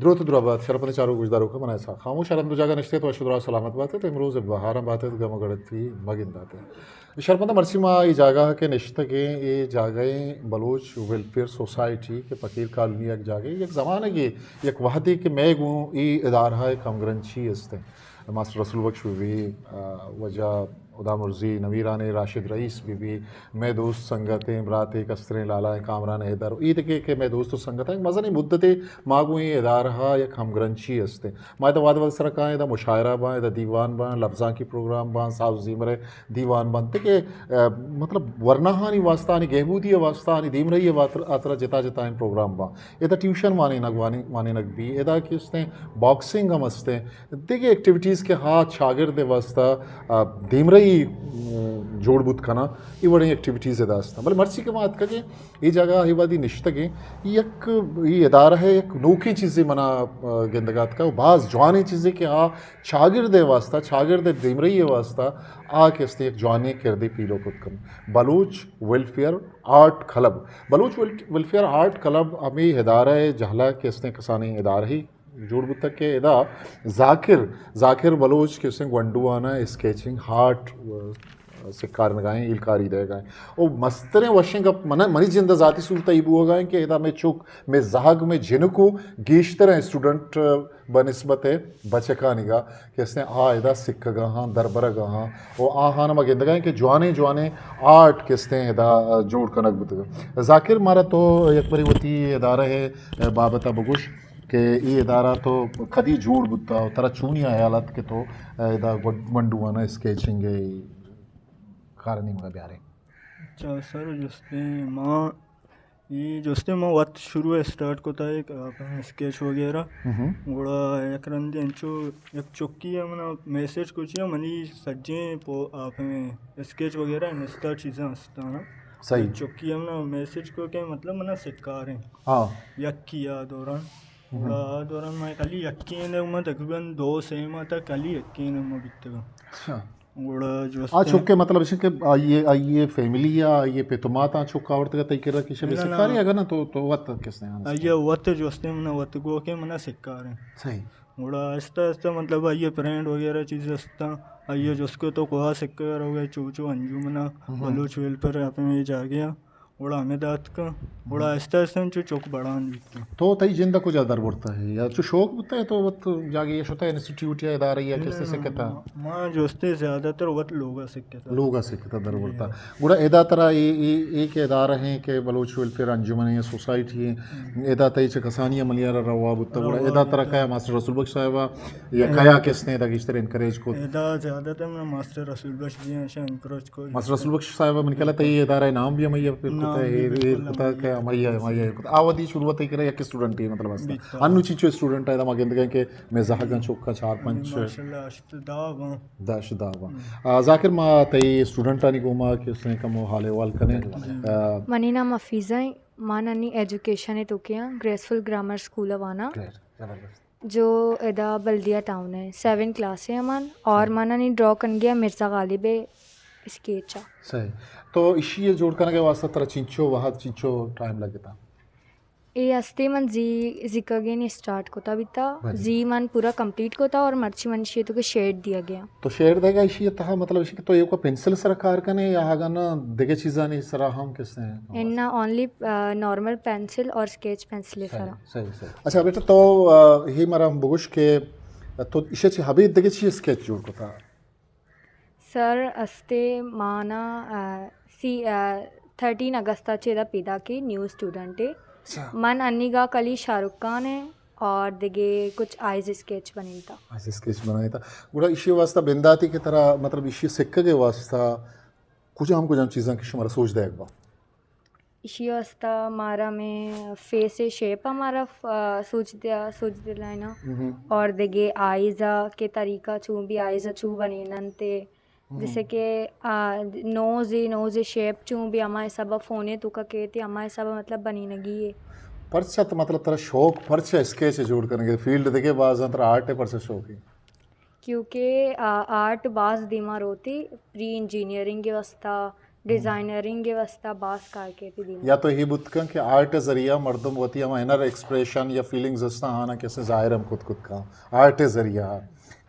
دروت درا بات، شرپند چاروک گوشداروک، من اسحاق خاموش ہر ہند جاگہ نشتے تو اشد را سلامت بات ات، امروز بہاراں بات ات، گم گڑتی مگندات ات۔ شرپند مرچی ما اے جاگہ کہ نشتگیں، اے جاگہ بلوچ ویلفیئر سوسائٹی کہ پکیر کالونی یک جاگہ، یک زمانگے، یک وہدے کہ مئے گوں اے ادارہ یک ہمگرنچی استیں۔ ماسٹر رسول بخش بہ بی، آ، واجہ ہدا مرزی، نمیرانیں راشد رئیس بہ بی، مئے دوست سنگتیں، براتیں، کستریں لالائیں، کامران حیدر، اے دگہ کہ مئے دوست و سنگتاں، یک مزنیں مدتے ما گوں اے ادارہ ء یک ہمگرنچی استیں۔ ما ادا وہد وہد سرا کائیں، ادا مشاعرہ باں، ادا دیوان باں، لبزانکی پروگرام باں، ساز و زیمر ء دیوان باں، کہ، آ، مطلب ورناہانی واسطہ، آنی گہبودی ء واسطہ، آنی دیمرئی ء واتر-، ہاترا جتا جتائیں پروگرام باں۔ ادا ٹیوشن وانینگ، وانی-، وانینگ بی، ادا کہ استیں باکسنگ ہم استیں، دگہ ایکٹیویٹیز کہ ہا چاگرد ء واسطہ، آ، دیمرئی، م، جوڑ بوت کناں، اے وڑیں ایکٹیویٹیز ادا استاں۔ بلے مرچی کہ ما اتکگیں، اے جاگہ اے وہدی نشتگیں، یک، اے ادارہ ء یک نوکیں چیزے منا، آ، گندگا اتکا و باز جوانیں چیزے کہ آ چاگرد ء واسطہ، چاگرد ء دیمرئی ء واسطہ آ کہ استیں یک جوانیں کردے پیلو کت کن۔ Baloch welfare art club, Baloch ویل-، ویلفیئر آرٹ کلب ہمے ادارہ ء جہلا کہ استیں کسانیں ادارہ جوڑ بوتگ کہ ادا ذاکر، ذاکر بلوچ کہ استیں گونڈوانہ اسکیچنگ، ہارٹ، آ، سکارنگائیں، ہیلکاری دئیگائیں۔ او مستریں وشیں گپ من، منی جند ء ذاتی صورت ء ای بوگائیں کہ ادا مئے چک، مئے زہگ، مئے جنکو گیشتریں اسٹوڈنٹ بہ نسبت بچکانیگا کہ استیں آ ادا سکگا ہاں، دربرگا ہاں۔ او آہان ما گندگائیں کہ جوانیں جوانیں آرٹ کہ استیں ادا جوڑ کنگ بوتگ۔ ذاکر، مارا تو یک بری وتی ادارہ ء بابت ء بگوش۔ کہ اے ادارہ تو کدی جوڑ بوتا و ترا چونی ہیال ات کہ تو ادا گڈ-، گونڈوانہ اسکیچنگ ء کار نیمگا بیارے؟ اچھا سر، جستے ما، اے جستے ما وت شروع اسٹارٹ کتا ہے، اپنے اسکیچ وغیرہ۔ مہم۔ گڑا یک رندے انچو یک چکی ہے منا میسج کو چیا منی سجیں پو-، اپنے اسکیچ وغیرہ انستا چیزاں استانا۔ صحیح۔ یک چکی ہے منا میسج کو کہ مطلب منا سکاریں۔ ہاں۔ یکی آ دوران۔ ہم۔ گڑا آ دوران ما کلی یکین ء ما تقریباً دو سے ماہ تک کلی یکین ء ما بیتگاں۔ اچھا۔ گڑا جو آ استیں چکے مطلب اش کہ آئیے، آئیے فیملی یا آئیے پت و مات آ چکا آورتگا تئی کرا کہ شبے نہ، نہ۔ سکاری اگر نہ تو، تو وت کس نے آنس آئیے وت جو استیں منا وت گو کہ منا سکاریں۔ صحیح۔ گڑا آہستہ آہستہ مطلب آئیے فرینڈ وغیرہ چیز استاں، آئیے جس کو تو کوا سکے روگے چو چو انجمنا ہم۔ بلوچ ویلفیئر اپنے جاگے آ۔ گڑا ہمے داتکاں، گڑا آہستہ آہستہ چو چک بڑان بیتاں۔ تو تئی جند ء کجا در برتا ہے؟ یا چو شوق بوتا ہے تو وت جاگے یا شتا انسٹیٹیوٹ یا ادارہ یا کسے سے کتا؟ ما جوستے زیادہ تر وت لوگا سکتا۔ لوگا سکتا در برتا۔ گڑا ادا ترا اے، اے، اے کہ ادارہ ہیں کہ بلوچ ویلفیئر انجمن ہیں، سوسائٹی ہیں، ادا تئی چہ کسانی عملیہ را روا بوتا۔ گڑا روا ادا ترا بوتا۔ کیا ماسٹر رسول بخش صاحبہ یا کیا کس نے ادا گیشتر انکریج کو؟ ادا زیادہ تر منا ماسٹر رسول بخش جی ہیں، شا انکریج کو۔ ماسٹر رسول بخش صاحب، من کلا تئی ادارہ نام بھی ہمیں پر نام کتا بھی ہے، بالکل کتا ہمیں کہ ہمیں ہمیں کتا۔ آ وتی شروعات ہی کرے یک اسٹوڈنٹ ہی مطلب است۔ بیتا۔ انو چیچو اسٹوڈنٹ ہے، ما گندگا کہ میں زہگاں چوکا چار پنچ۔ ماشاءاللہ، اشت دہ باں۔ دہ اشت دہ باں۔ آ، ذاکر، ما تئی اسٹوڈنٹانی گوما کہ اس نے کم حال احوال کنے۔ جی۔ آ، منی نام حفیظہ ہے، ما ننی ایجوکیشن ہے تو کیا گریسفل گرامر اسکول وانا۔ گریٹ، زبردست۔ جو ادا بلدیہ ٹاؤن ہے، سیون کلاس ہے من، اور من نی ڈرا کنگی ہے مرزا غالب ہے اسکیچ آ۔ صحیح۔ تو اشی ء جوڑ کنگ ء واسطہ ترا چنچو وہد، چنچو ٹائم لگتا؟ اے ہستے من زی زیکگین اسٹارٹ کتا بیتا، بلے۔ زی من پورا کمپلیٹ کتا اور مرچی من شی تو کہ شیڈ دیا گیا۔ تو شیڈ دے گا اشی ء تہا مطلب اشی کہ تو ایوکا پنسل سرا کار کنے یا اگاں نہ دگہ چیزانی سرا ہم کسے؟ انا اونلی، آ، نارمل پنسل اور اسکیچ پنسل سرا۔ صحیح، صحیح۔ اچھا بیٹا، تو، آ، ہی مارا ہم بگوش کہ تو ایشی چی ہبے دگہ چی اسکیچ جوڑ کتا؟ سر، استے مانا، آ، سی، آ، تھرٹین اگست چی دا پیدا کی نیو اسٹوڈنٹ ہے۔ اچھا۔ من انیگا کلی شاہ رخ خان ہے اور دگہ کچھ آئیز اسکیچ بنیتا۔ آئیز اسکیچ بنائیتا۔ گڑا ایشی واسطہ بنداتی کہ ترا، مطلب، ایشی سکگے واسطہ کجام کجام چیزاں کہ شمارا سوج دے اگبا؟ ایشی واسطہ مارا میں فیس شیپ ہمارا ف-، آ، سوچ دیا، سوچ دلائنا۔ اور دگہ آئیز کے طریقہ چون بھی آئیز چو بنینن تے۔ جیسے کہ، آ، نوز، نوز شیپ چون بھی ہما حساب فونے تو کا کہتے ہما حساب مطلب بنینگی ہے۔ پرچا تو مطلب ترا شوق پرچا اسکیچ جوڑ کرنے کے فیلڈ دگہ باز ہیں، ترا آرٹ ہے پرچا شوق ہے؟ کیونکہ، آ، آرٹ باز دیما روتی، پری انجینئرنگ کے واسطہ، ڈیزائنرنگ ءِ واسطہ باز کار کیتی دین۔ یا تو ہی بوت کن کہ آرٹ ءِ ذریعہ مردم وتی ہما انر ایکسپریشن یا فیلنگز ہستاں، آناں کسے ظاہر ہم کت کت کن آرٹ ءِ ذریعہ،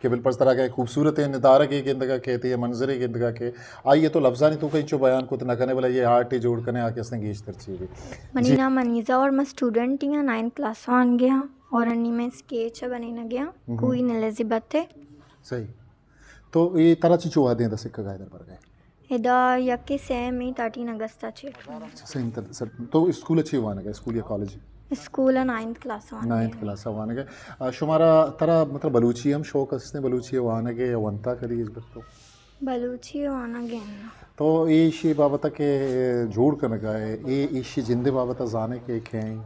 کہ بالپرز ترا کہ خوبصورت ندارگے گندگا کہ تئی منظرے گندگا کہ آئی ءَ تو لفظانی توکا انچو بیان کت نہ کنے، بلے یہ آرٹ ءَ جوڑ کنے آ کہ ہستیں گیشتر چی بھی۔ منی جی۔ نام انیزہ اور میں اسٹوڈنٹ ہی ہاں، نائنتھ کلاس وان گیا اور انی میں اسکیچ بنینا گیا، ہم۔ کوئین الزبتھ ہے۔ صحیح۔ تو یہ ترا چی چو دیں دا سکھا گائے در پر گئے؟ ادا یکے سیمی تھرٹین اگست ءَ چی۔ سیم تر-، سر، تو اسکول چی وانگ ءَ، اسکول یا کالج؟ اسکول ءَ نائنتھ کلاس وانگ ءَ۔ نائنتھ کلاس ءَ وانگ ءَ۔ آ، شمارا ترا مطلب بلوچی ہم شوق ہستیں، بلوچی وانگ ءَ یا ونتا کدی اس وقت تو؟ بلوچی وانگ ءَ نا۔ تو ایشی بابت کہ جوڑ کنگ ءَ، اے ایشی جند بابت زانے کہ کہیں؟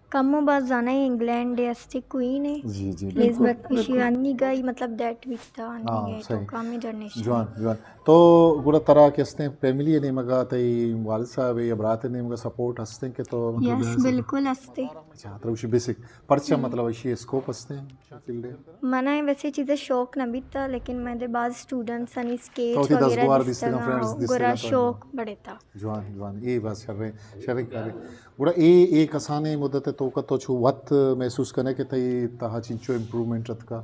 کم و باز زاناں، انگلینڈ ءَ ہستی کوئین ءَ۔ جی، جی، بالکل، الزبتھ، ایشی بالکل۔ انی گئی مطلب ڈیتھ بیتا، انی ہاں، گئی تو صحیح۔ کم جنریشن۔ جوان، جوان۔ تو گڑا ترا کہ ہستیں فیملی ءِ نیمگا تئی والد صاحب یا برات ءِ نیمگا سپورٹ ہستیں کہ تو مطلب یس، بلکل ہستے۔ اچھا، ترا وشی بیسک پرچہ ہم۔ مطلب ایشی اسکوپ ہستیں فیلڈ ءَ؟ منا ویسے چیزیں شوق نہ بیتا، لیکن میں دے باز اسٹوڈنٹس انی اسکیچ تو وتی وغیرہ دزگوار دیستگاں، دیستگاں، فرینڈز گڑا دیستگاں تو شوق بڑھتا۔ جوان، جوان، اے بس شریں، شریں کارے۔ گڑا اے، اے کسانیں مدت ءِ توکا تو چو وت محسوس کنے کہ تئی تہا چنچو امپروومنٹ اتکا؟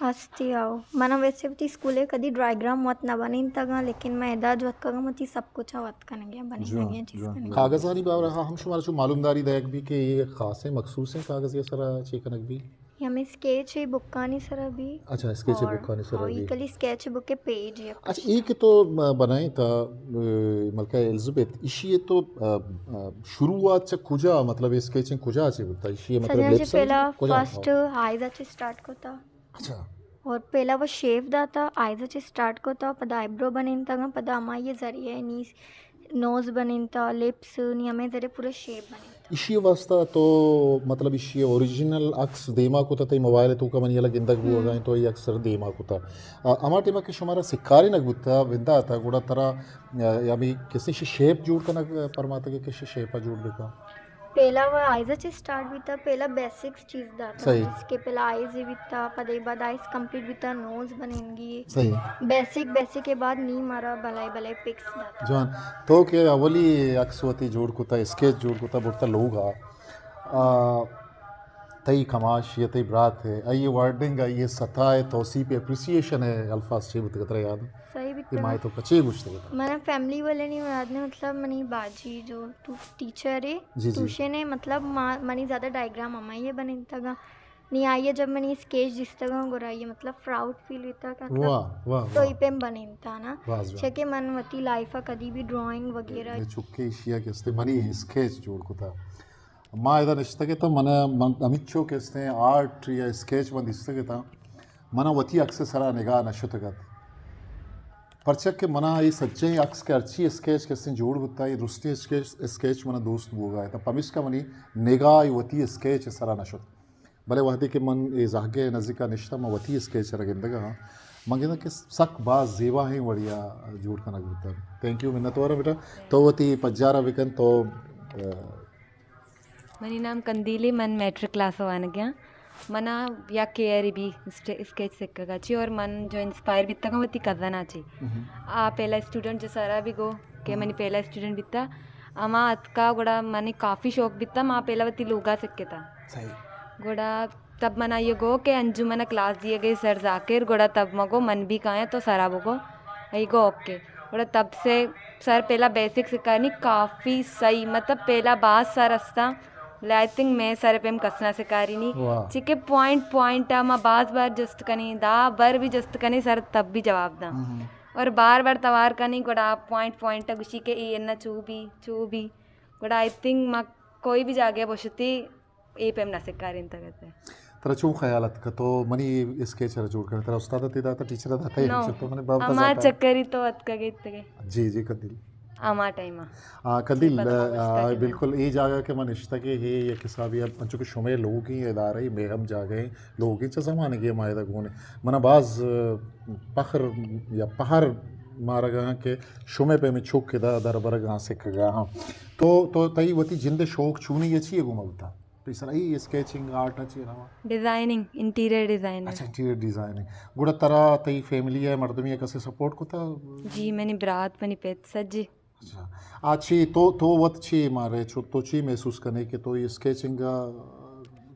ہستی آؤ۔ منا ویسے وتی اسکول ءَ کدی ڈرائیگرام وت نہ بنینتگاں، لیکن میں ادا جو اتکگاں وتی سب کچھ وت کنگی، بنینگی، جوان، چیز جوان۔ کنگی۔ کاغذانی بارہ ہم شمارا چو معلومداری دئیگ بی کہ یہ خاصیں مخصوصیں کاغذ ءِ سرا چی کنگ بی؟ یہ ہمیں اسکیچ ءِ بکانی سرا بی۔ اچھا، اسکیچ ءِ اور بکانی سرا ہاں، بی۔ یہ کلی اسکیچ بک ءِ پیج یا اچھا، کچھ۔ یہ کہ تو، آ، بنائیں تا، آ، ملکہ الزبتھ، ایشی ءِ تو، آ، آ، شروعات چہ کجا، مطلب اسکیچنگ کجا چہ بوتا؟ ایشی ءِ مطلب سجنا جی لپس پہلا کجا؟ فرسٹ آئیز چہ سٹارٹ کوتا۔ اچھا۔ اور پہلا وہ شیپ داتا، آئیز چہ سٹارٹ کوتا، پدا آئی برو بنینتگاں، پدا ہمائی ذریعہ نی نوز بنینتا، لپس، نی ہمیں ذریعہ پورا شیپ بنینتا۔ ایشی واسطہ تو، مطلب، ایشی اوریجنل عکس دیما کتا، تئی موبائل توکا منی یلا گندگ بوگا، ہم۔ تو یہ اکثر دیما کتا۔ آ، ہما ٹائما کہ شمارا سکاری نہ بوتا، بنداتا، گڑا ترا، آ، یا بھی کسی شی شیپ جوڑ کنگ پرماتا کہ کسی شیپا جوڑ بکا؟ پہلا وہ آئیز چہ سٹارٹ بیتا، پہلا بیسکس چیز داتا، صحیح۔ جس کے پہلا آئیز بیتا، پدے بعد آئیز کمپلیٹ بیتا، نوز بنینگی۔ صحیح۔ بیسک، بیسک کے بعد نی مارا بلائے بلائے پکس داتا۔ جوان، تو کہ اولی عکس وتی جوڑ کتا، اسکیچ جوڑ کتا، برتا لوگا، آ، تئی کماش یا تئی برات ہے، آئی ورڈنگ، آئی ستا ہے، توصیف، اپریسیشن ہے، الفاظ چے بوتگ ترا یاد؟ صحیح بیتا۔ یہ مائے تو کچے گوشتے بیتا؟ منا فیملی والے نہیں یاد نے، مطلب منی باجی جو تو ٹیچر ہے، جی، جی۔ ٹیوشن ہے، مطلب ما-، منی زیادہ ڈائیگرام ہمائی بنینتگا۔ نی آئی جب منی اسکیچ دیستگا، گڑا یہ مطلب پراؤڈ فیل بیتا کہ مطلب واہ، واہ، تو واہ۔ ای پیم بنینتا نا۔ واہ، واہ۔ چہ کہ من وتی لائف کدی بھی ڈرائنگ وغیرہ۔ یہ چکے ایشیا کہ استے منی اسکیچ جوڑ کتا۔ ما ادا نشتگ اتاں، من، من ہمینچو کہ استیں آرٹ یا اسکیچ من دیستگ اتاں، من وتی عکس سرا نگاہ نہ شتگ ات۔ پرچا کہ منا اے سجہیں عکس کہ ہرچی اسکیچ کہ استیں جوڑ بوتا، اے درستیں اسکیچ، اسکیچ منا دوست بوگا اتاں۔ پمیشکا منی نگاہ اے وتی اسکیچ سرا نہ شت۔ بلے وہدے کہ من اے زہگے نزیکا نشتاں، من وتی اسکیچ سرا گندگا ہاں، من گنداں کہ سک باز زیباہیں وڑیا جوڑ کنگ بوتا۔ تھینک یو، منتوار ہاں بیٹا۔ تو وتی پجارا بکن تو، آ، منی نام کندیلی، من میٹرک کلاس وانگیاں۔ منا یک ایئر بی اسٹ-، اسکیچ سکگا چی، اور من جو انسپائر بیتگاں وتی کزنا چی۔ مہم۔ آ پہلا اسٹوڈنٹ جو سرا بھی گو کہ منی پہلا اسٹوڈنٹ بیتا، اما اتکا گڑا منی کافی شوق بیتا، ما پہلا وتی لوگا سکتا۔ صحیح۔ گڑا تب منا یہ گو کہ انجمن کلاس دیے گئے سر ذاکر، گڑا تب مگو من بھی کایا تو سرا بگو۔ ای گو اوکے۔ گڑا تب سے سر پہلا بیسک سکھانی کافی صحیح، مطلب پہلا باز سر استا، بلے آئی تھنک میں سر پیم کس نہ سکھاری نی۔ واہ۔ چکہ پوائنٹ پوائنٹ ما باز بار جست کنی، دا بر بھی جست کنی سر تب بھی جواب دا۔ ہم۔ اور بار بار توار کنی گڑا پوائنٹ پوائنٹ گوشی کہ اے انہ چو بھی، چو بھی۔ گڑا آئی تھنک ما کوئی بھی جاگہ بوشتی اے پیم نہ سکارینتگ ات۔ ترا چون خیال اتک تو منی اسکیچ ء جوڑ کنے؟ ترا استاد ء داتا، ٹیچر ء داتا؟ نو۔ تو منی بابت اما چکری تو اتکگ اتگے۔ جی، جی، قدیل۔ اما ٹائم ء۔ آ، قدیل، آ، بالکل، اے جاگہ کہ من نشتگے ہے یک حسابی ء، انچو کہ شمے لوگیں ادارہ، مے ہم جاگہ ہیں، لوگیں چہ زمانگے ما ادا گونے۔ منا باز، آ، پخر یا پہر مارگا ہاں کہ شمے پیمیں چک ادا دربرگا ہاں، سکگا ہاں۔ تو، تو تئی وتی جند ء شوق چونی ء چی ء گوما بوتا؟ پیسر ای اسکیچنگ آرٹ ء چی علاوہ؟ Designing, interior designer. اچھا، انٹیریئر ڈیزائننگ۔ گڑا ترا تئی فیملی ء مردمی ء کسے سپورٹ کتا؟ جی، منی برات، منی پت، سجی۔ اچھا۔ آ چی تو، تو وت چی مارے، چو تو چی محسوس کنے کہ تو یہ اسکیچنگ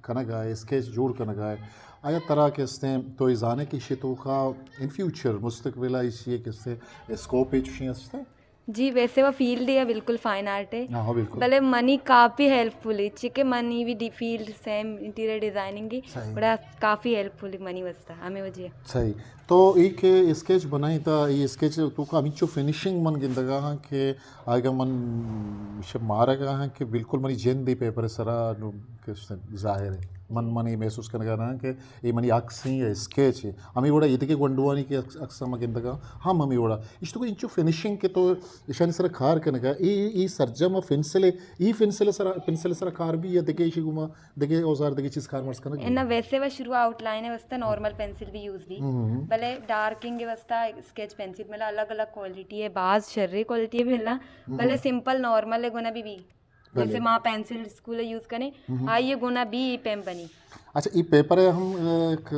کنگا ہے، اسکیچ جوڑ کنگا ہے، آیا ترا کہ استیں تو یہ زانے کہ شی تو کا ان فیوچر مستقبل آئی سی کہ استیں اسکوپ ہے چوشیں استیں؟ جی، ویسے وہ فیلڈ ہے بالکل فائن آرٹ ہے۔ ہاں، ہاں، بالکل۔ بلے منی کافی ہیلپ فل ہے، چکہ منی بھی the field same interior designing ہی، صحیح۔ بڑا کافی ہیلپ فل ہے منی واسطہ، ہمیں وجہ۔ صحیح۔ تو ای کہ اسکیچ بنائیں تا، ای اسکیچ تو کا ہمینچو فنیشنگ من گندگا ہاں کہ آگا من شپ مارگا ہاں کہ بالکل منی جند ای پیپر سرا نو کہ ظاہر ہے۔ من، من یہ محسوس کنگا ہاں کہ ای منی عکس ہیں یا اسکیچ ہے۔ ہمیں وڑا یہ دگہ گونڈوانی کہ عکس، عکس ہم گندگا ہم ہمیں وڑا۔ اشتو کو انچو فنیشنگ کہ تو اشانی سرا کار کنگا، ای، ای سرجم پنسل، ای پنسل سرا، پنسل سرا کار بھی یا دگہ اشی گما دگہ اوزار، دگہ چیز کار مرز کنگ؟ نہ، ویسے وہ شروع آؤٹ لائن ہے واسطہ نارمل پنسل بھی یوز بھی۔ ہم، ہم۔ بلے ڈارکنگ ہے واسطہ اسکیچ پنسل ملا، الگ الگ کوالٹی ہے، باز شرے کوالٹی ہے ملا، ہم۔ بلے سمپل نارمل ہے گنا بھی بھی۔ بلے۔ جیسے ماں پنسل اسکول یوز کنے، ہم۔ آئیے گنا بھی پین بنی۔ اچھا، یہ پیپر ہے ہم، اے، ایک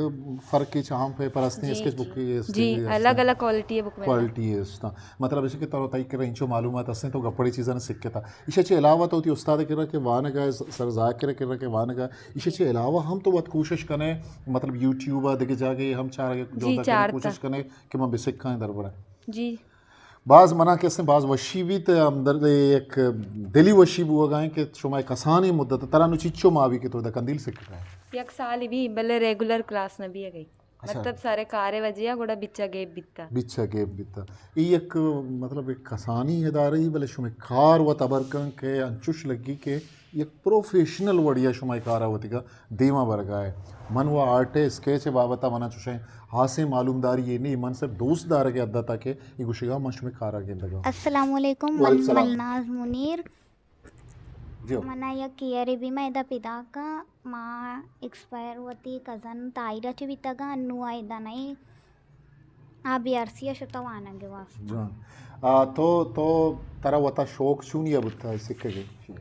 فرق کے چاہم پیپر ہستے ہیں، جی، اسکیچ بک جی۔ کے، جی، الگ الگ کوالٹی ہے بک میں۔ کوالٹی ہے اس طرح۔ مطلب ایسے کہ ترا تئی کرا انچو معلومات ہستیں تو گپڑی چیزاں نے سکھتا۔ ایشی چے علاوہ تو تی استاد کرا کہ وانگا ہے، سر ذاکر کرا کہ وانگا ہے۔ ایشی چے علاوہ ہم تو وت کوشش کنے، مطلب یوٹیوب آ دگہ جاگے ہم چارگے، جی، جو تک چارتا۔ کوشش کنے کہ من بسکھاں دربرا۔ جی۔ باز منا کسیں باز وشی بیت، ہمدرد یک دلی وشی بوگا ہیں کہ شما کسانی مدت ترا نو چچو ما بھی کہ تو دا کندیل سکھتا ہے۔ یک سال بھی بلے ریگولر کلاس نہ بھی گئی۔ اچھا۔ مطلب سارے کارے وجہ گڑا بچا گیپ بیتا۔ بچا گیپ بیتا۔ ای یک، مطلب، یک کسانی ادارہ ای، بلے شمے کار وت ہبر کن کہ انچوش لگی کہ یک پروفیشنل وڑیا شما ای کارا وتیگا دیما برگا ہے۔ من و آرٹ اسکیچ بابتا منا چوشیں ہاسیں معلومداری یہ نہیں، من صرف دوست دارگ حد تا کہ یہ گوشگا من شمے کارا گندگا۔ السلام علیکم، وعلیکم من السلام۔ ملناز منیر۔ جی۔ منا یک ایئرے بیما ادا پیداکا، ما ایکسپائر وتی کزن طاہرہ چہ بیتگا، انو آ ادا نئے، آ بی آر سی ء شتا وانگ ء واسطہ۔ جان۔ آ، تو، تو ترا وتا شوق چونی ء بوتا سکھگ ء؟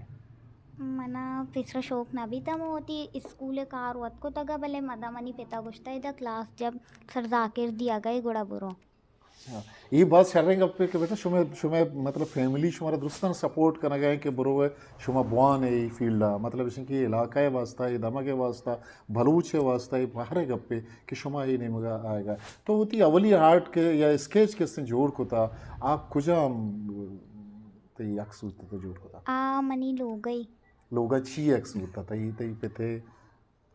منا پیسرا شوق نہ بیتا، من وتی اسکول ء کار وت کتگا، بلے مدا منی پتا گوشتا ادا کلاس جب سر ذاکر دیگا گڑا برو۔ ہاں، اے باز شریں گپے کہ بیٹا شمے، شمے مطلب فیملی شمارا درستاں سپورٹ کنگا ہے کہ برو ہے شما بوان ہے اے فیلڈا، مطلب اس کہ علاقہ ہے واسطہ، اے دمگ ہے واسطہ، بلوچ ہے واسطہ، اے ہر گپے کہ شما اے نیمگا آئے گا۔ تو وتی اولی آرٹ کے یا اسکیچ کے استیں جوڑ کتا، آ کجام تئی عکس ہوتا تو جوڑ کتا؟ آ منی لوگئی۔ لوگا چی عکس ہوتا تئی، تئی پتے؟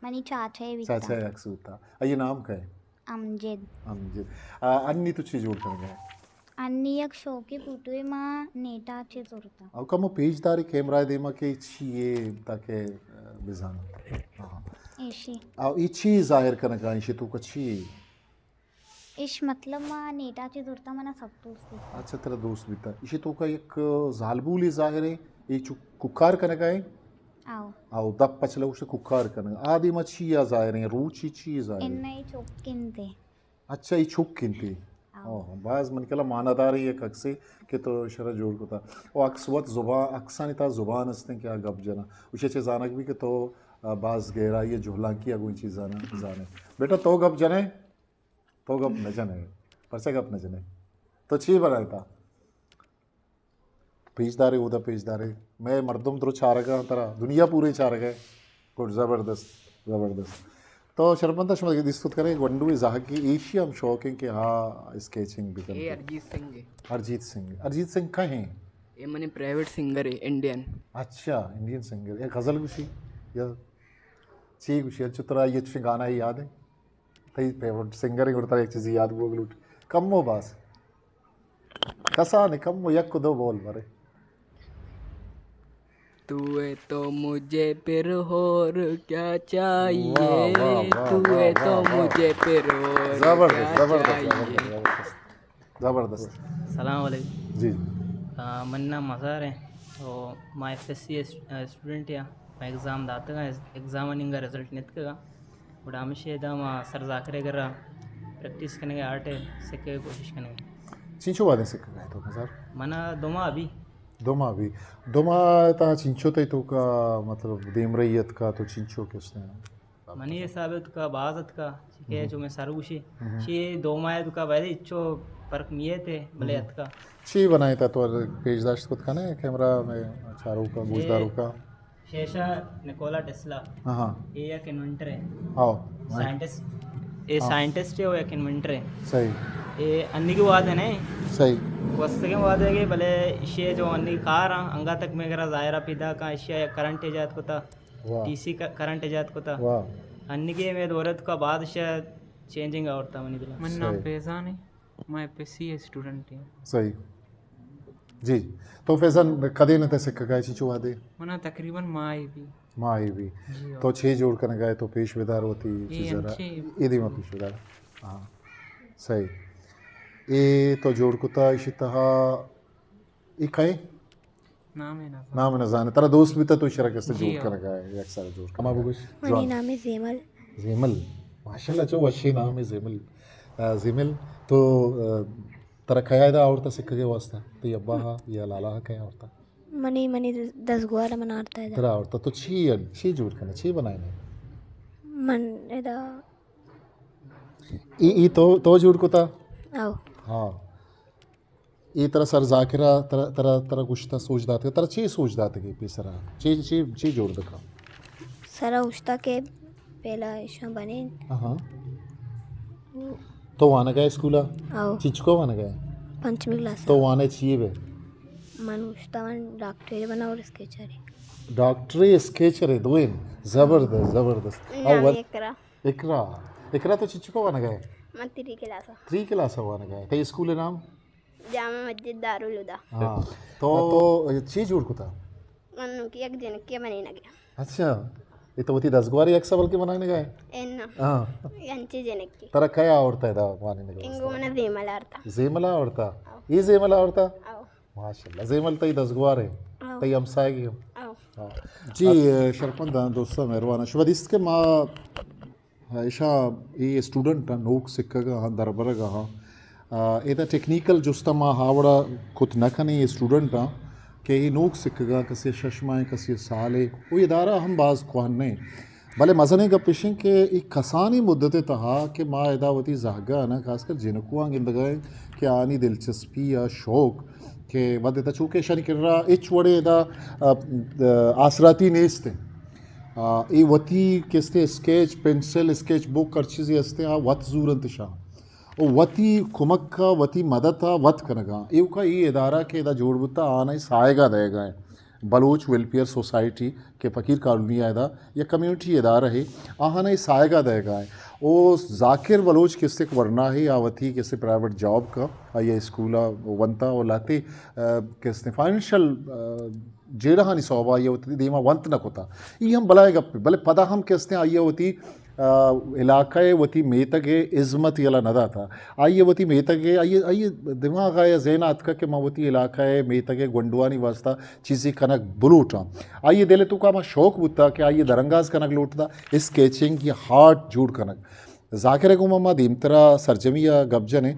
منی چاچا ء بیتا۔ چاچا ء عکس بوتا۔ آئی ء نام کئے؟ امجد۔ امجد۔ آ، انی تو چی جوڑ کنگا ئے؟ انی یک شوقی فوٹوے ما نیٹا چے زرتا۔ او کمو پیش داری کیمرہ ء دیما کہ چی اے تاکہ، آ، بزان۔ ہاں۔ ایشی۔ آ، ای چی ظاہر کنگا، ایشی تو کا چی؟ اش مطلب ما نیٹا چہ زرتا منا سک دوست بیتا۔ اچھا، ترا دوست بیتا۔ ایشی توکا یک زالبولے ظاہر ہے، اے چو کوکار کنگا ہے؟ آؤ۔ آؤ، دپ پچ لوش کوکار کنگا۔ آ دیما چی آ ظاہر ہے؟ روچی چی ظاہر ہے؟ انہ اے چک انتے۔ اچھا، اے چک انتے۔ آؤ۔ آؤ، باز من کلا معنی دار یک عکسے کہ تو شرا جوڑ کتا۔ او عکس وت زبان، عکسانی تا زبان استیں کہ آ گپ جنا۔ اسے چہ زانگ بھی کہ تو، آ، باز گہرائی جہلانکی اگوں چیزانا زانے۔ بیٹا تو گپ جنے؟ تو گپ نہ جنے۔ پرچا گپ نہ جنے؟ تو چی بنائے تا؟ پیش دارے، اودا پیش دارے۔ مئے مردم درو چارگا ترا، دنیا پورے چارگا۔ گڈ، زبردست، زبردست۔ تو شرمندہ شما دیست کرے، گونڈوی زہگی ایشی ہم شوق ہیں کہ ہاں اسکیچنگ بھی اے کرتے۔ ارجیت سنگھ ہے۔ ارجیت سنگھ۔ ارجیت سنگھ کہاں ہیں؟ اے منی پرائیویٹ سنگر ہے، انڈین۔ اچھا، انڈین سنگر۔ اے غزل گوشی یا چی گوشی؟ اچھا، ترا یہ چھ گانا یاد ہے؟ تئی فیورٹ سنگر ہے، گڑا ترا یک چیزی یاد بوگ لوٹ۔ کمو باز۔ کسانیں کمو یک دو بول مرے۔ تو ہے تو مجھے پھر اور کیا چاہیے؟ واہ، واہ، واہ، تو ہے واہ، تو واہ، واہ۔ مجھے پھر اور زبردست، کیا زبردست، چاہیے؟ زبردست، زبردست۔ زبردست۔ سلام علیکم۔ جی۔ آ، من نام مزار ہے۔ او، ما ایف ایس سی اسٹ-، اسٹوڈنٹ ہاں۔ ما ایگزام داتگا، ایگزام انگا رزلٹ نیتکگا۔ گڑا ہمیشہ ادا ما سر ذاکر ء کرا پریکٹس کنگ ء آرٹ ء سکھگ ء کوشش کنگ ء۔ چنچو وہدے سکھگ ء تو مزار؟ منا دو ماہ ابھی۔ دو ماہ ابھی۔ دو ماہ تا چنچو تئی توکا مطلب دیمرئی اتکا تو چنچو کس نے؟ منی حساب ءَ تو کا باز اتکا، چی کہ جو میں سر گوشی، چی دو ماہ تو کا بلے اچو فرق میے تے بلے اتکا۔ چی بنائے تا تو پیش داشت کت کنے کیمرہ میں چاروکا، گوشداروکا؟ شیشہ نکولا ٹیسلا۔ ہاں، ہاں۔ اے یک انوینٹر ہے۔ ہاں۔ سائنٹسٹ، اے ہاں۔ سائنٹسٹ ہے، وہ یک انوینٹر ہے۔ صحیح۔ اے انی کی وعدہ نہیں۔ صحیح۔ وستگیں وعدہ کہ بلے اشی جو انی کار ہیں، انگا تک میں کرا ظاہرہ پیدا کا، اشی کرنٹ ایجاد کتا۔ واہ۔ ڈی سی کا-، کرنٹ ایجاد کتا۔ واہ۔ انی کے میں دورت کا بعد اشی چینجنگ آورتا منی دل۔ من نام صحیح۔ فیضان ہے، میں ایف ایس سی اسٹوڈنٹ ہوں۔ صحیح۔ جی، تو فیضان، کدے نہ تے سکھگا چی چو وعدے؟ منا تقریباً ماہ ہی بھی۔ ماہ ہی بھی۔ جی ہاں۔ تو چی جوڑ کنگا ہے تو پیش بدار ہوتی اے چیز ذرا۔ انچی۔ اے دیما پیش بدار۔ ہاں۔ صحیح۔ اے تو جوڑ کتا اشی تہا، اے کئے؟ نام ءَ نہ زاناں۔ نام ءَ نہ زاناں۔ ترا دوست بیتا تو شرک است جی جوڑ ہاں۔ کنگا ہے، یک سال جوڑ کن۔ ما بگوش۔ منی جوان۔ نام زیمل۔ زیمل۔ ماشاءاللہ چو وشی نام ہے زیمل۔ آ، زیمل تو، آ، ترا کیا ادا آورتا سکھگے واسطہ؟ تئی ابا ہا یا لالا ہا کیا آورتا؟ منی، منی دزگوار من آورتا ادا۔ ترا آورتا تو چی، چی جوڑ کنے؟ چی بنائے نے؟ من ادا۔ ای، ای تو، تو جوڑ کتا؟ او۔ ہاں۔ اے ترا سر ذاکرہ ترا، ترا، ترا گوشتا سوج داتگ، ترا چی سوج داتگ اے پیسرا؟ چی، چی، چی جوڑ دکا؟ سرا گوشتا کہ پہلا ایشاں بنین۔ ہاں۔ تو وانگا اسکولا؟ او۔ چچکو وانگا؟ پنچمی کلاس۔ تو وانے چی بے؟ من گوشتا من ڈاکٹرے بنا اور اسکیچرے۔ ڈاکٹرے اسکیچرے دوئیں۔ زبردست، زبردست۔ نام اول اقرا۔ اقرا۔ اقرا تو چچکو وانگا؟ من تری کلاس۔ تری کلاس وانگا۔ تئی اسکول نام؟ جامع مسجد دارالہدی۔ ہاں۔ تو، تو چی جوڑ کتا؟ من نوکی یک جنکے بنینگے۔ اچھا۔ اے تو وتی دزگواری عکس بلکہ بنائینگا ہے؟ اے نا۔ ہاں۔ انچی جنکے۔ ترا کیا آورتا ہے دا بنائینگا؟ انگو منا زیمل آورتا۔ زیمل آورتا؟ او۔ اے زیمل آورتا؟ او۔ ماشاءاللہ۔ زیمل تئی دزگوار ہے؟ او۔ تئی ہمسائگی ہم؟ او۔ ہاں۔ جی، شرپمند دوستاں، مہربان۔ شما دیست کہ ما ایشاں اے اسٹوڈنٹ آں، نوک سکھگ ءَ آں، دربرگ ءَ آں۔ آ، ادا ٹیکنیکل جست ءَ ما ہاوڑا کت نہ کنیں، اے اسٹوڈنٹ آں کہ اے نوک سکھگ ءَ، کسے شش ماہ، کسے سالے، او ادارہ ہم باز کوہن نہ ایں۔ بلے مزنیں گپ اش ایں کہ اے کسانیں مدت ءِ تہا کہ ما ادا وتی زہگ ءَ نہ، خاص کر جنکواں گندگ ءَ ایں کہ آنی دلچسپی ءُ شوق کہ وھد ءِ تہا چونکہ اشانی کرا ہچ وڑیں ادا، آ، آ، آسراتی نیست ایں۔ آ، اے وتی کہ استیں اسکیچ، پنسل، اسکیچ بک، ہر چیزے استیں، آ وت زورنت اشاں۔ او وتی کمک ءَ، وتی مدد ءَ وت کنگاں۔ ایوکا اے ادارہ کہ ادا جوڑ بوتا، آناں ساہگ ءَ دئیگا ایں۔ بلوچ ویلفیئر سوسائٹی کہ فقیر کالونی ءَ ادا یک کمیونٹی ادارہ ہے، آہاں اے ساہگ ءَ دئیگا ایں۔ او ذاکر بلوچ کہ استیں ورنا ہے، آ وتی کہ استیں پرائیویٹ جاب کا، آئی ءَ اسکول ءَ ونتا او لہتے، آ، کہ استیں فائنینشل، آ، جیڑہانی سوب ءَ آئی ءَ وتی دیما ونت نہ کتا۔ ای ہم بلائیں گپے، بلے پدا ہم کہ استیں آئی ءَ وتی، آ، علاقہ ءِ وتی میتگ ءِ ہزمت یلہ نہ داتا۔ آئی ءَ وتی میتگ ءِ، آئی ءِ، آئی ءِ دماغ ءَ یا ذہن ءَ اتکا کہ من وتی علاقہ ءِ میتگ ءِ گونڈوانی واسطہ چیزے کنگ بلوٹاں۔ آئی ءِ دل ءِ توکا ہما شوق بوتا کہ آئی ءَ درانگاز کنگ لوٹتا، اسکیچنگ یا آرٹ جوڑ کنگ۔ ذاکر ءَ گوں ما دیمترا سرجمی ءَ گپ جنیں،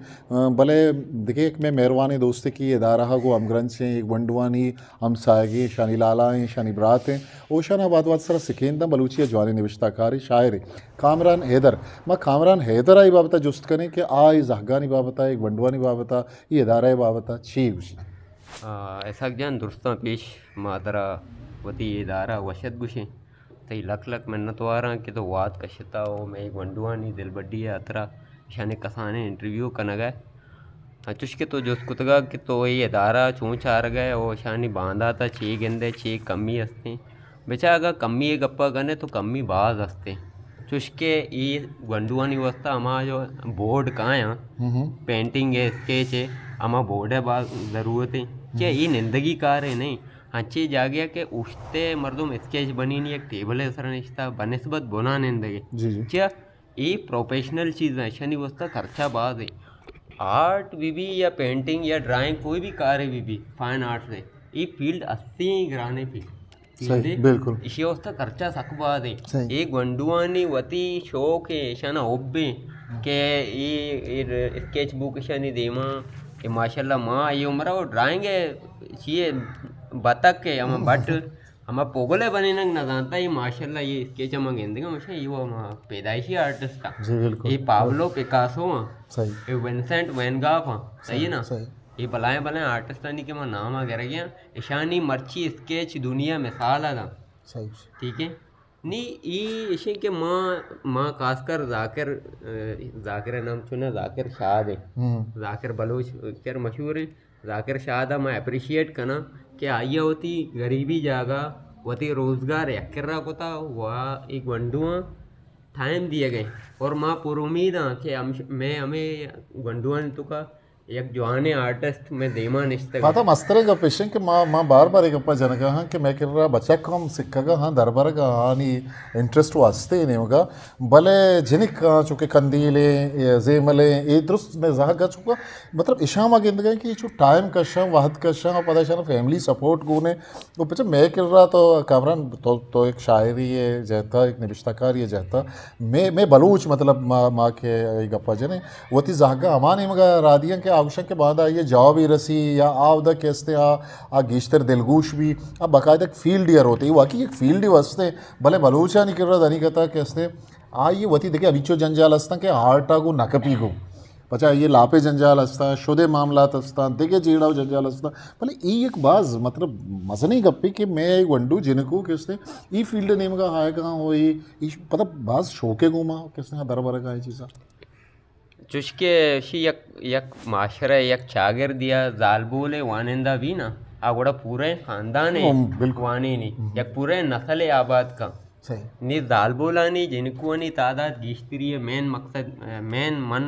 بلے دگہ یک مئے مہروانیں دوستے کہ ادارہ ءَ گوں ہمگرنچیں، اے گونڈوانی ہمساہگیں، اشانی لالا ایں، اشانی برات ایں، او اشاں وھد وھد سرا سکین داں، بلوچی ءِ جوانیں نبشتہ کارے، شاعرے، کامران حیدر۔ ما کامران حیدر ءَ اے بابت ءَ جست کنیں کہ آ اے زہگانی بابت ءَ، اے گونڈوانی بابت ءَ، اے ادارہ ءِ بابت ءَ چی گوشی؟ آ، اسحاق جان، درستاں پیش ما ترا وتی ادارہ وشت گوشیں۔ تئی لک لک منتواراں کہ تو وات کشتا و مئے گونڈوانی دلبڈی ء ہاترا اشانی کسانیں انٹرویو کنگ ء۔ انچوش کہ تو جست کتگ کہ تو اے ادارہ چون چارگ ء و اشانی باندات ء چے گندئے، چے کمی استیں۔ بچا اگاں کمی ء گپ ء کنئے تو کمی باز استیں۔ چوش کہ اے گونڈوانی واسطہ ہما جو بورڈ کایاں، ہم ہم۔ پینٹنگ ء اسکیچ ء ہما بورڈ ء باز ضرورت ایں۔ چہ ہم۔ اے نندگی کارے نہ ایں۔ انچیں جاگہے کہ اوشتے مردم اسکیچ بنینی یک ٹیبلے سرا نشتہ بنسبت بنا نندگے۔ جی، جی۔ چیا اے پروفیشنل چیز ایں، اشانی واسطہ خرچہ باز ایں۔ آرٹ بہ بی یا پینٹنگ یا ڈرائنگ کوئی بھی کارے بہ بی، فائن آرٹس ایں، اے فیلڈ اسیں گرانیں فیلڈ۔ صحیح، بالکل۔ ایشی واسطہ خرچہ سک باز ایں۔ صحیح۔ اے گونڈوانی وتی شوق ایں، اشانا حب ایں کہ اے، اے اسکیچ بک اشانی دیما، اے ماشاءاللہ ما اے عمرا و ڈرائنگ اے چیے بتک اے، ہما بٹ ہما پوگل ءِ بنینگ نہ زانتا، اے ماشاءاللہ اے اسکیچ ءَ ما گندگا، مشا اے و ہما پیدائشی آرٹسٹ آں۔ جی، بالکل۔ اے پابلو پیکاسو آں۔ صحیح۔ اے ونسنٹ وین گاف آں۔ صحیح ہے نا؟ صحیح۔ اے بلائیں بلائیں آرٹسٹانی کہ ما نام ءَ گرگ ءَ آں، اشانی مرچی اسکیچ دنیا مثال ءَ داں۔ صحیح۔ ٹھیک ہے؟ نی اے اشیں کہ ما، ما خاص کر ذاکر، ذاکر ءِ نام چونا ذاکر شاد ہے۔ ہم۔ ذاکر بلوچ چر مشہور ہیں۔ ذاکر شاد ءَ ما اپریشیٹ کناں کہ آئی ءَ وتی غریبی جاگہ، وتی روزگار یک کرا کتا و اے گونڈواں ٹائم دیگ ءَ۔ اور ما پر امید آں کہ ہم، مئے ہمے گونڈوانی توکا یک جوانیں آرٹسٹ مئے دیما نشتگ۔ پدا مستریں گپ ایش انت کہ ما، ما بار بار اے گپا جنگا ہاں کہ مئے کرا بچک ہم سکگا ہاں، دربرگا ہاں، آنی انٹرسٹ و ہستے نیمگا، بلے جنک آں چونکہ قندیلیں، زیملیں، اے درست مئے زہگا چونکہ مطلب، اشاں ما گندگا کہ چو ٹائم کشاں، وہد کشاں، و پدا اشاں فیملی سپورٹ گونے۔ و پچہ مئے کرا تو کامران، تو، تو ایک شاعری ہے جہتا، ایک نبشتہ کاری ہے جہتا۔ مئے، مئے بلوچ، مطلب، ما، ما کہ اے گپا جنیں، وتی زہگا ہما نیمگا را دیاں کہ آ گوشاں کہ باندا آئی جوابی رسی یا آ اودا کہ استے آ، آ گیشتر دلگوش بی، آ باقاعدہ ایک فیلڈ یا روتے، واقعی ایک فیلڈ ہی واسطے، بلے بلوچانی کرا دنی کتا کہ استے، آئی وتی دگہ ہمیچو جنجال ہستاں کہ ہارٹ آ گو نہ کپی گو۔ پچا اے لاپے جنجال ہستاں، شدے معاملات ہستاں، دگہ جیڑہ و جنجال ہستاں۔ بلے اے یک باز، مطلب، مزنیں گپے کہ مئے گونڈو جنکو کہ استے اے فیلڈ نیمگا آئیگا ہو، اے، اے پتہ باز شوقے گوما کہ استے دربرگا اے چیزا۔ چوشکہ اشی یک، یک معاشرہ، یک چاگردیا زالبولے وانندہ بی نا، آ گڑا پورے خاندانے ہم، بالکل۔ وانینی، ہم۔ یک پورے نسلے آباد کن۔ صحیح۔ نی زالبولانی جنکوانی تعداد گیشتری ہے۔ مین مقصد، مین من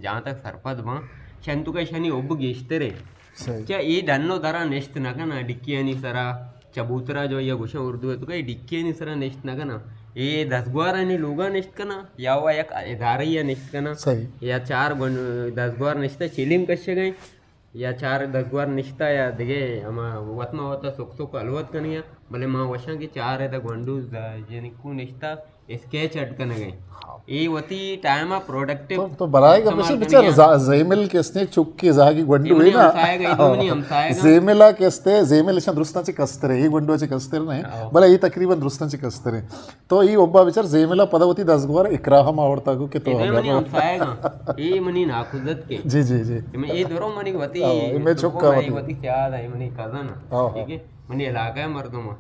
جہاں تک سرپد باں، شنتوکا شنی حب گیشترے۔ صحیح۔ چہ اے ڈن و درا نشت نہ کناں، ڈکیانی سرا، چبوترا جو یا گوشاں اردو ء توکا، اے ڈکیانی سرا نشت نہ کناں، اے دزگوارانی لوگا نشت کناں، یا وا یک ادارہ یا نشت کناں، صحیح۔ یا چار گون-، دزگوار نشتہ چلیم کشگیں، یا چار دزگوار نشتہ یا دگہ ہما وت ما وتا سک سک الوت کنیاں، بلے ما وشاں کہ چار ادا گونڈو ز-، جنکو نشتہ، اسکیچ اڈ کنگ ء۔ ہاں۔ اے وتی ٹائم ء پروڈکٹیو تو، تو برائے گپ استعمال بچار کنگ ء۔ زا-، زیمل کہ استے چکی زاگی گونڈو اے ہے منی نا۔ ہمسائگ ء، اے منی ہمسائگ ء۔ زیمل ء کہ استے، زیمل اشان درستاں چہ کسترے، اے گونڈو چہ کستر نہیں، ہاں۔ بلے اے تقریباً درستاں چہ کسترے۔ تو اے اوبا بچار زیمل ء پدا وتی دزگوار اکراہ ما آورتا کو کہ تو اے ہم منی ہمسائگ ء، اے منی ناکوزت کے۔ جی، جی، جی۔ اے من-، اے درو منی وتی ہاں، اے میں چکا اے وتی۔ وتی سیاد ء، اے منی کزن ء۔ ہاں، ہاں۔ ٹھیک ہے؟ منی علاقہ ء مردم ء۔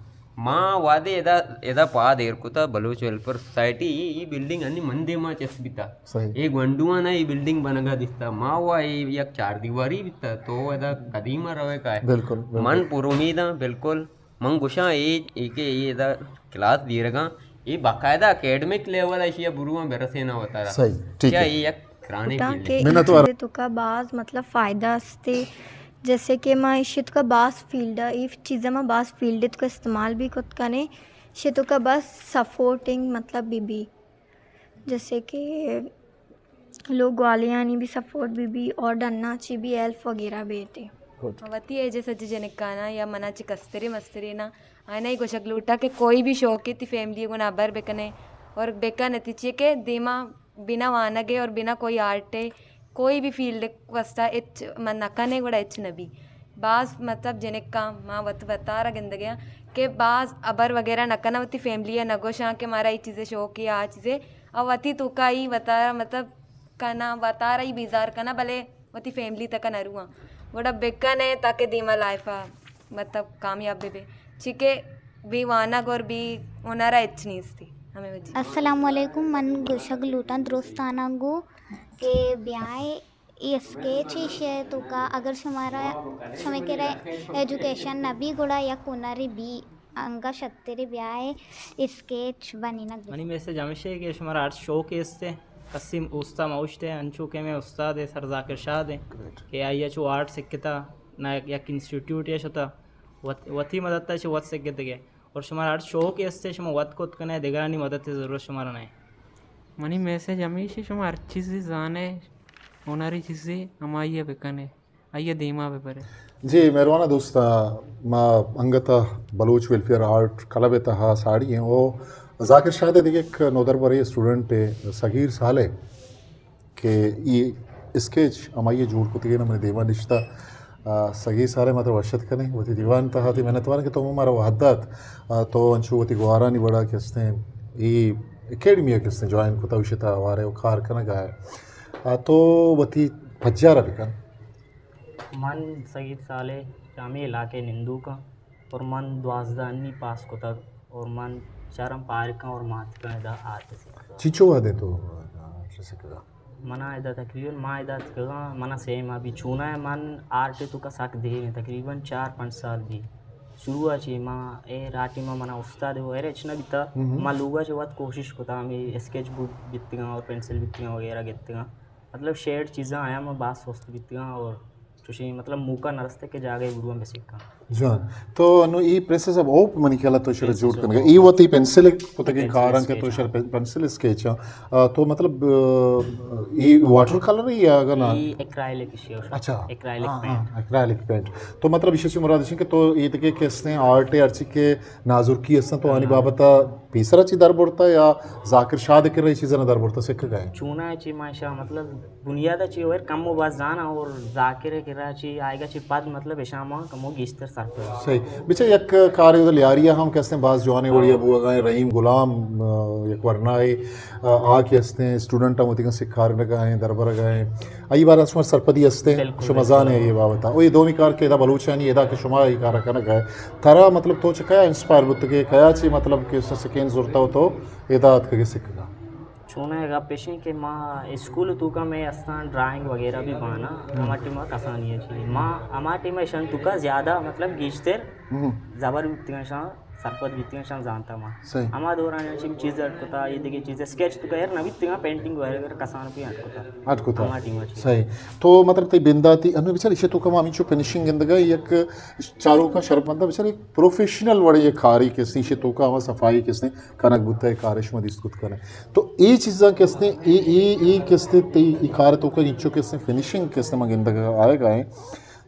ما وہدے ادا، ادا پاد ایر کتا بلوچ ویلفیئر سوسائٹی، ای، ای بلڈنگ انی من دیما چست بیتا۔ صحیح۔ ای گونڈوانا ای بلڈنگ بنگا دیستا۔ ما وا ای یک چار دیواری بیتا، تو ادا قدیم روے کائے۔ بالکل، بالکل۔ من پر امیداں، بالکل۔ من گوشاں ای، ای کہ ای ادا کلاس دیرگاں، ای باقاعدہ اکیڈمک لیول اشیا برواں برسینا وتارا۔ صحیح، ٹھیک ہے۔ ای یک کرانے کتاں فیلڈ کہ ہے۔ ای منت وار۔ چیزے توکا باز مطلب فائدہ استے۔ جیسے کہ ما ایشی توکا باز فیلڈ، ای چیزا ما باز فیلڈ توکا استعمال بھی کت کنے۔ ایشی توکا بس سپورٹنگ مطلب بی بی۔ جیسے کہ لوگ والیانی بھی سپورٹ بی بی اور ڈنا چی بھی ہیلپ وغیرہ بیتے۔ گڈ۔ وتی ایج ء سجے جنکاناں یا منا چہ کستریں مستریناں، آیانا ای گوشگ لوٹاں کہ کوئی بھی شوقے تی فیملی ء گونا ہبر بکنے اور بکن اتی چی کہ دیما بنا وانگ ء اور بنا کوئی آرٹ ء کوئی بھی فیلڈ ء واسطہ ہچ من نہ کنے گڑا ہچ نہ بی۔ باز مطلب جنکاں ما وت وتارا گندگیاں کہ باز ہبر وغیرہ نہ کناں، وتی فیملی ء نہ گوشاں کہ مارا ای چیزے شوق یا آ چیزے، او وتی توکا ای وتارا مطلب کناں، وتارا ای بیزار کناں، بلے وتی فیملی تکا نہ رواں۔ گڑا بکنے تاکہ دیما لائف ء مطلب کامیاب بہ بے۔ چیکہ بے وانگ اور بے ہنر ء ہچ نیستی۔ ہمے وجہ۔ السلام علیکم، من گوشگ لوٹاں درستاناں گوں کہ بیائے ای اسکیچ ایشی ء توکا اگر شمارا، شمے کرا ایجوکیشن نہ بی گڑا یک ہنرے بی، انگا شترے بیائے اسکیچ بنینگ بی۔ منی میسج ہمیش ہے کہ شمارا ہر شوق استے، کسی استا موشتے، انچو کہ میں استاد ہے سر ذاکر شاد ہے کہ آئی چو آرٹ سکتا، نہ یک، یک انسٹیٹیوٹ یا شتا، وت-، وتی مدد تا چو وت سکتے گے۔ اور شمارا ہر شوق استے، شما وت کت کنے، دگرانی مدد ضرورت شمارا نہیں۔ منی میسج ہمیش ہے، شما ہر چیزی زانے، ہنری چیزی ہمائی بکنے، آئی دیما ببرے۔ جی، مہروانہ دوستاں، ما انگت بلوچ ویلفیئر آرٹ کلب ء تہا ساڑی ہیں۔ او ذاکر شاد ء دگہ یک نودربرے اسٹوڈنٹ ء صغیر صالح کہ ای اسکیچ ہمائی جوڑ کتگین منی دیما نشتہ۔ آ، سگی سارے ما ترا وش اتک کنیں وتی دیوان تہا، تئی منتوار کہ تو مارا وہد دات۔ آ، تو انچو وتی گوارانی وڑا کہ استیں اے اکیڈمی ءَ کہ استیں جوائن کتا، وشی تہا ہوارے و کار کنگا ئے۔ آ، تو وتی پجارا بکن۔ من سگی سالے ہمے علاقے نندوکاں اور من دوازدہ انی پاس کتگ اور من شرم پارکاں اور ماتکاں ادا آرٹ سکھا۔ چیچو وہدے تو آرٹ سکھا؟ منا ادا تقریباً ما ادا اتکگاں، منا سہ ماہ بی۔ چوناہا من آرٹ توکا سک دیر ایں، تقریباً چار پنچ سال بی۔ شروع ءَ چی ما اے راٹی ما منا استاد وغیرہ ہچ نہ بیتا۔ ما لوگا چی وت کوشش کتا، ہمے اسکیچ بک بیتگاں اور پنسل بیتگاں وغیرہ گتگاں۔ مطلب شیڈ چیزاں آیا ما باز سست بیتگاں اور چوشیں مطلب موقع نہ رستے کہ جاگہے برواں بسکاں۔ جوان۔ تو انو ای پرنسس آف ہوپ منی خیال ءَ تو اشرا جوڑ کنگا۔ ای وتی پنسل کتگیں کاراں کہ تو اشرا پن-، پنسل اسکیچ آں۔ آ، تو مطلب، آ، ای واٹر کلر یا اگا نا؟ ای ایکرائلک اشی۔ اچھا۔ ایکرائلک ہاں، پینٹ۔ ہاں، ایکرائلک پینٹ۔ تو مطلب اشی چی مراد اشی کہ تو ای تکے کہ استیں آرٹ ہرچی کہ نازرکی استاں تو آنی بابت ءَ پیسرا چی در برتا یا ذاکر شاد کرا ای چیزاں در برتا سکھگا ئے؟ چوناہا چی ما اشاں مطلب بنیاد ءَ چی ویر کم و باز زاناں اور ذاکر ءِ کرا چی آئیگا چی پد مطلب اشاں ما کمو گیشتر سرپد۔ صحیح۔ بچا یک کارے ادا لیاری ءَ ہم کہ استیں باز جوانیں وڑی ءَ بوگا ایں، رحیم غلام، آ، یک ورنائے، آ، آ کہ استیں اسٹوڈنٹ ہم وتیگاں سکھارنگا ایں، دربرگا ایں۔ آئی بارہ ءَ شما سرپدی استیں، بالکل، شما بالکل۔ زانے اے بابت ءَ۔ او اے دومی کار کہ ادا بلوچانی ادا کہ شما اے کار کنگا ئے، ترا مطلب تو چہ کیا انسپائر بوتگے، کیا چی مطلب کہ سکین زرتا و تو ادا اتکگے سکھگا؟ چوناہا گپ اشیں کہ ما اسکول توکا مئے استاں ڈرائنگ وغیرہ بھی بانا، ہما ٹائما کسانی چی۔ ما ہما ٹائما اشان توکا زیادہ مطلب گیشتر زبر بیتگاں، اشان سرپد بیتگاں، اشان زانتا ما۔ صحیح۔ ہما دوران چی چیز اڈ کتا، یہ دیگه چیز اسکیچ توکا ایر نہ بیتگاں، پینٹنگ وغیرہ کسان بھی اڈ کتا۔ اڈ کتا۔ ہما ٹائما چی۔ صحیح۔ تو مطلب تئی بنداتی، انو بچار اشی توکا ما ہمینچو فنشنگ گندگا یک چاروکاں شرپ مندہ بچار یک پروفیشنل وڑے یک کاری کسیں، اشی توکا ہما صفائی کسیں کنگ بوتا ہے، کارش ما دیست کت کنے۔ تو اے چیزاں کہ استیں، اے، اے، اے کہ استیں، تئی اے کار توکا انچو کہ استیں، فنشنگ کہ استیں، ما گندگ آئے گا ہیں۔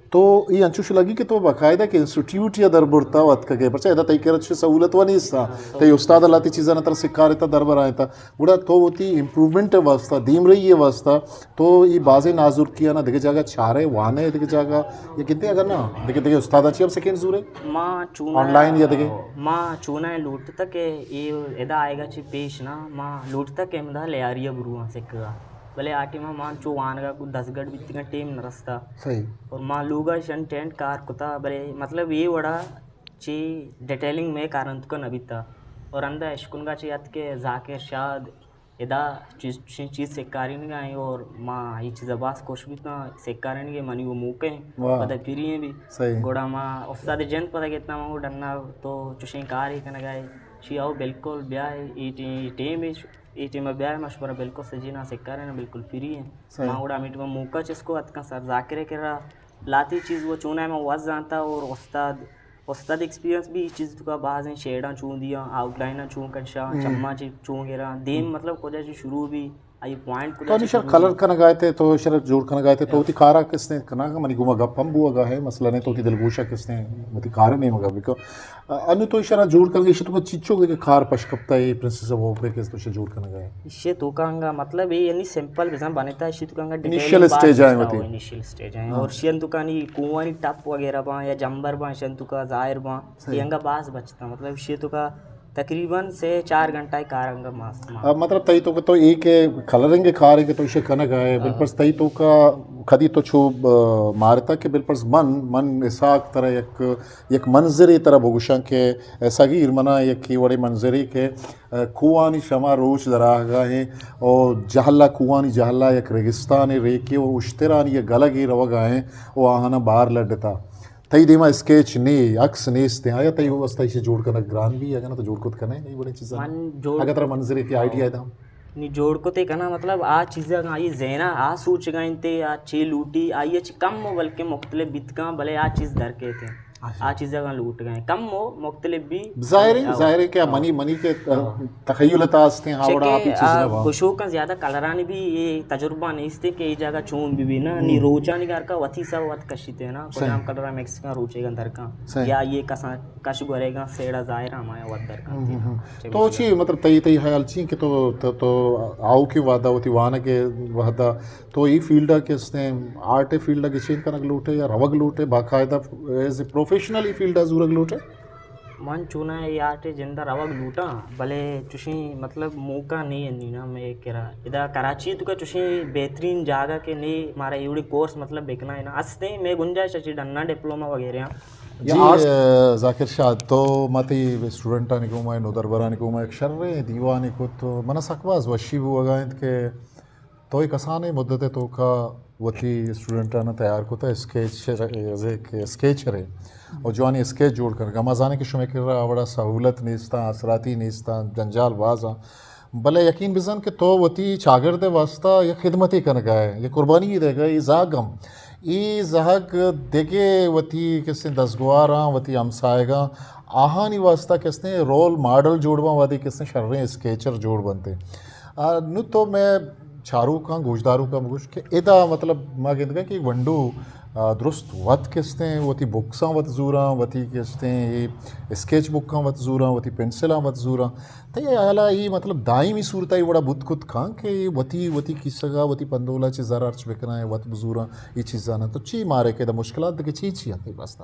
تو اے انچوش لگی کہ تو باقاعدہ کہ انسٹیٹیوٹ یا در برتا و اتکگے، پرچہ ادا تئی کرا چھ سہولت و نیستا، تئی استاد اللہ تی چیزاں تر سکارتا در برائے تا۔ گڑا تو وتی امپروومنٹ ءِ واستہ، دیمرئی ءِ واستہ تو اے بازیں نازرکیاں دگہ جاگہ چارئے، وانئے دگہ جاگہ، یا گندے اگر نہ دگہ دگہ استاداں چی ہم سکین زورے؟ ما چوناہا، آن لائن یا دگہ؟ ما چوناہا لوٹتا کہ اے ادا آئیگا چی پیش نہ، ما لوٹتا کہ ہمدا لیاری ءَ برواں سکگا۔ بلے آ ٹیما ما چو وانگا کو دزگٹ بیتگاں، ٹیم نہ رستا۔ صحیح۔ اور ما لوگا شن ٹینٹ کار کتا، بلے مطلب اے وڑا چی ڈیٹیلنگ مئے کاران توکا نہ بیتا۔ اور ہندا اشکنگا چی اتک کہ ذاکر شاد ادا چیز، چیز، چیز سکارینگا ایں اور ما اے چیزا باز خوش بیتاں، سکارینگے منی وہ موقع ایں، واہ۔ پدا فری ایں بھی۔ صحیح۔ گڑا ما استاد جند پدا گتنا، ما گڑا ڈنا تو چوشیں کارے کنگا ئے۔ شی او بالکل بیا A T-, team a, a team بیا ما شمارا بالکل سجینا سکارینا، بالکل فری ایں۔ صحیح۔ ما گڑا ہمے ٹیما موقع چسکو اتکاں سر ذاکر ءِ کرا، لاتی چیز وہ چوناہا ما وت زانتا اور استاد استاد ایکسپیرینس بھی اے چیز توکا باز ایں، شیڈاں چون دیاں، آؤٹ لائناں چون کشاں، چماں چی چون گراں، دیم مطلب کجا چی شروع بھی، آئی پوائنٹ کجا تو چی شر شروع کلر بھی۔ کنگا ئے تے، تو شر جوڑ کنگا ئے تے، تو وتی کارا کستیں کناں، منی گوما گپ ہم بوگا ہے، مسئلہ نہیں، تو وتی دلگوشا کستیں وتی کار نیمگا بکن۔ انو تو شر جوڑ کنگا، ایشی توکا چیچو کہ کار پش کپتا ہے، پرنسس آف ہوپ کہ تو شر جوڑ کنگا ئے؟ ایشی توکا انگا مطلب اے یعنی سمپل بزاں بنتا، ایشی توکا انگا انیشیل ڈیٹیلنگ باز اسٹیج آئیں بیتا وتی۔ ہو، انیشیل اسٹیج آئیں۔ اور شی انتو کانی کوہانی ٹپ وغیرہ باں یا جمبر باں، شی انتو کا ظاہر باں، صحیح۔ یہ انگا باز بچتا، مطلب شی توکا تقریباً سے چار گھنٹہ کار انگا ماست ما۔ آ، مطلب تئی توکا تو اے کہ کلرنگ کار ہے کہ تو ایشی کنگا ئے، ہاں۔ بالپرس تئی توکا کدی تو چو، آ، مارتا کہ بالپرس من، من اسحاق ترا یک، یک منظرے ترا بگوشاں کہ سگیر منا یک وڑے منظرے کہ کوہانی شما روچ در آہگا ایں، او جہلا کوہانی جہلا یک ریگستانے ریکے او اشترانی یک گلگے روگا ایں، او آہانا بار لڈتا۔ تئی دیما اسکیچ نے، عکس نیستیں، آیا تئی واسطہ ایشی جوڑ کنگ گران بھی، اگاں تو جوڑ کت کنے، اے وڑیں چیزاں؟ من جوڑ اگاں ترا منظرے کہ آئیڈیا داں؟ نی جوڑ کتے کنا مطلب آ چیزا آئی ذہنا آ سوچگا انتے، آ چے لوٹی، آئی چ کم و بلکہ مختلف بیتکاں، بلے آ چیز در کیتے۔ آ چیز اگاں لوٹگا ہیں، کم و مختلف بھی۔ ظاہر ہے، ظاہر ہے کہ منی، منی کے تخیل تا ہستے ہیں، آوڑا آپ چیز نہ۔ گشوکاں زیادہ کلرانی بھی یہ تجربہ نہیں استے کہ یہ جگہ چون بھی بھی نا، نی روچانی گھر کا وتی سا وت کشیتے ہیں نا، کجام کلر مکس کا روچے گا در کا، یا یہ کسا کش گورے گا سیڑا ظاہر ہمایا وت در کا۔ تو چی مطلب تئی، تئی خیال چی کہ تو، تو، تو آؤ کی وعدہ ہوتی وانہ کے وعدہ تو ای فیلڈ ء کہ استیں آرٹ ء فیلڈ ء گچین کنگ لوٹے یا روگ لوٹے باقاعدہ ایز اے پروفیشنل ای فیلڈ ء زورگ لوٹے؟ من چوناں اے آرٹ ء جند ء روگ لوٹاں، بلے چوشیں مطلب موقع نی انی نا مئے کرا۔ ادا کراچی ء توکا چوشیں بہترین جاگہ کہ نی مارا ایوڑی کورس مطلب بکنا ہے نا، استیں مئے گنجائش اچی ڈنا ڈپلوما وغیرہ۔ جی، ذاکر شاد، تو ما تئی اسٹوڈنٹانی گوما، نودربرانی گوما یک شریں دیوانے کت، منا سک باز وشی بوگا انت کہ تو اے کسانیں مدت ء توکا وتی اسٹوڈنٹاں تیار کتہ اسکیچر، ایز اے کہ اسکیچر ء اور جوانی اسکیچ جوڑ کنگا۔ ما زانیں کہ شمئے کرا آوڑا سہولت نیستاں، آسراتی نیستاں، جنجال بازاں، بلے یقین بزن کہ تو وتی چاگرد ء واسطہ یک خدمتے کنگا ئے، یک قربانی دئیگا ئے، اے زہگ ہم، اے زہگ دگہ وتی کسیں دزگواراں، وتی ہمسایگاں، آہانی واسطہ کسیں رول ماڈل جوڑ باں، وہدے کسیں شریں اسکیچر جوڑ بنتے۔ آ، نوں تو مئے چاروکاں، گوشداروکاں بگوش کہ ادا مطلب ما گندگا کہ گونڈو، آ، درست وت کستیں وتی بکساں وت زوراں، وتی کستیں اے اسکیچ بکاں وت زوراں، وتی پنسلاں وت زوراں۔ تئی حیالا اے مطلب دائمی صورتا اے وڑا بوت کت کاں کہ وتی، وتی کیسگا، وتی پندولا چہ زر ہرچ بکناں، وت بزوراں، اے چیزاں نہ۔ تو چی مارے کہ ادا مشکلات دگہ چی چی انت تئی واسطہ؟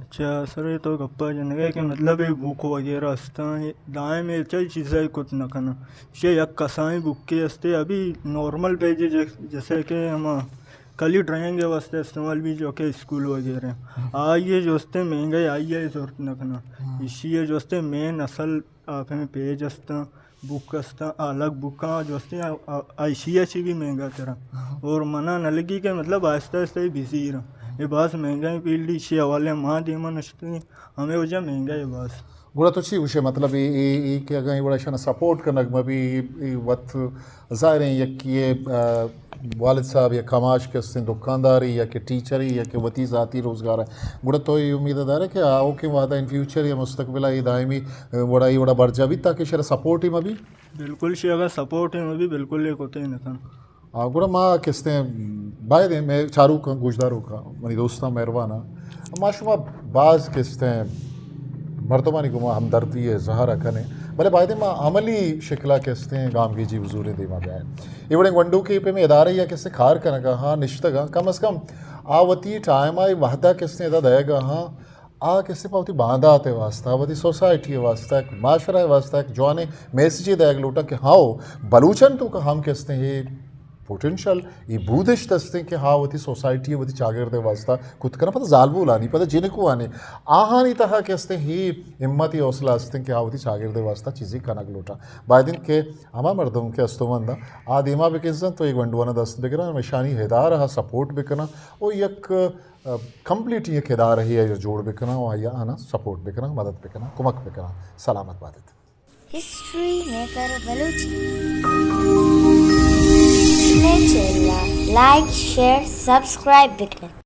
اچھا، سر، اے تو گپا جنگا کہ مطلب اے بک وغیرہ استاں، اے دائم اے چیز، چیزا کت نہ کناں۔ ایشی یک کسانیں بکے استے، ابھی نارمل پیج، جیسے کہ ہما کلی ڈرائنگ کے واسطے استعمال بھی جو کہ اسکول وغیرہ ہیں۔ آئیے جو استے مہنگا، آئیے ضرورت نہ کناں۔ ایشی جو استے مین اصل آپ ہمیں پیج استاں، بک استاں، الگ بکاں جو استیں، آ، آ، ایشی ء چی بھی مہنگا ترا۔ اور منا نہ لگی کہ مطلب آہستہ آہستہ اے بزیر اں۔ اے باز مہنگا ایں فیلڈ، ایشی حوالے ما دیما نشتگیں، ہمیں وجہ مہنگا اے باز۔ گڑا تو چی گوشے مطلب اے، اے، اے کہ اگاں اے وڑا شنا سپورٹ کنگ مہ بی، اے، اے وت ظاہر ایں یکے، آ، والد صاحب یا کماش کہ استیں دکاندارے یا کہ ٹیچرے یا کہ وتی ذاتی روزگار اے۔ گڑا تو اے امید دارے کہ آؤکیں وہدا ان فیوچر یا مستقبلا اے دائمی، آ، وڑا اے وڑا برجا بیت تاکہ شرا سپورٹ ہی مہ بی؟ بالکل، شی اگاں سپورٹ ہی مہ بی، بالکل اے کتے نہ کن۔ آ، گڑا ما کستیں باید ایں مئے چاروکاں، گوشداروکاں، منی دوستاں، مہرواناں، ما شما باز کستیں مردمانی گوما ہمدردی ء اظہار ء کنیں، بلے باید ایں ما عملی شکل ء کستیں گامگیجی بزوریں دیما بیائیں۔ اے وڑیں گونڈوکے پیمیں ادارہ یا کسے کار کنگا ہاں، نشتگاں، کم از کم آ وتی ٹائم ء وہدا کستیں ادا دئیگا ہاں، آ کسے پہ وتی باندات ء واسطہ، وتی سوسائٹی ء واسطہ، معاشرہ ء واسطہ یک جوانیں میسجے دئیگ لوٹاں کہ ہاؤ، بلوچاں توکا ہم کستیں اے پوٹینشل، اے بودشت استیں کہ ہا وتی سوسائٹی ء وتی چاگرد ء واسطہ کت کناں، پدا زالبولانی، پدا جنکوانی، آہانی تہا کستیں اے ہمت، اے حوصلہ استیں کہ ہا وتی چاگرد ء واسطہ چیزے کنگ لوٹاں۔ باید انت کہ ہما مردم کہ استومنداں آ دیما بکنزاں تو اے گونڈوانا دست بگراں، ہمیشانی ادارہ ء سپورٹ بکناں و یک کمپلیٹ یک ادارہ ء جوڑ بکناں و آئی آناں سپورٹ بکناں، مدد بکناں، کمک بکناں۔ سلامت بات ات۔ History maker Balochi. مئے چینل ء لائک، شیئر، سبسکرائب بکن ات۔